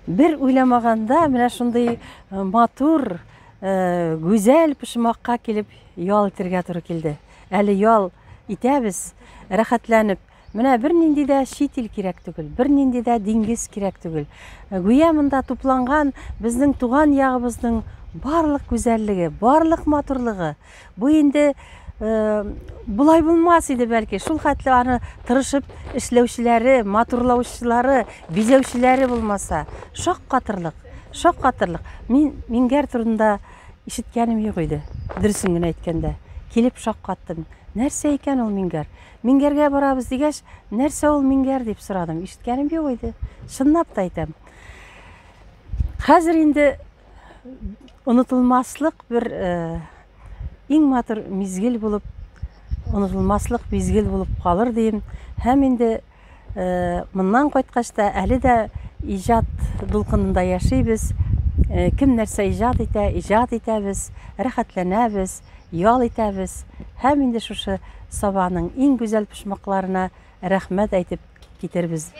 Бер уйламаганда менә шундый матур, гүзәл почмакка килеп ял итәргә туры килде. Әле ял итәбез, рәхәтләнеп. Менә бернинди дә чит ил кирәк түгел, бернинди дә диңгез кирәк түгел. Гүя монда тупланган безнең туган ягыбызның барлык гүзәллеге, барлык матурлыгы. Бу инде болай булмас иде бәлки. Шул хәтле аны тырышып эшләүчеләре, матурлаучылары, бизәүчеләре булмаса, шаккатырлык, шаккатырлык. Мин Миңгәр турында ишеткәнем юк иде, дөресен генә әйткәндә. Килеп шаккаттым. Нәрсә икән ул Миңгәр? Миңгәргә барабыз дигәч, нәрсә ул Миңгәр дип сорадым. Ишеткәнем юк иде. Чынлап та әйтәм. Хәзер инде онытылмаслык бер э, иң матур мизгел булып, онытылмаслык мизгел булып калыр дим. Һәм инде э, моннан кайткач та әле дә иҗат дулкынында яшибез. Э, кем нәрсә иҗат итә, иҗат итәбез, рәхәтләнәбез. Ял итәбез һәм инде шушы Сабаның иң гүзәл почмакларына рәхмәт әйтеп китербез.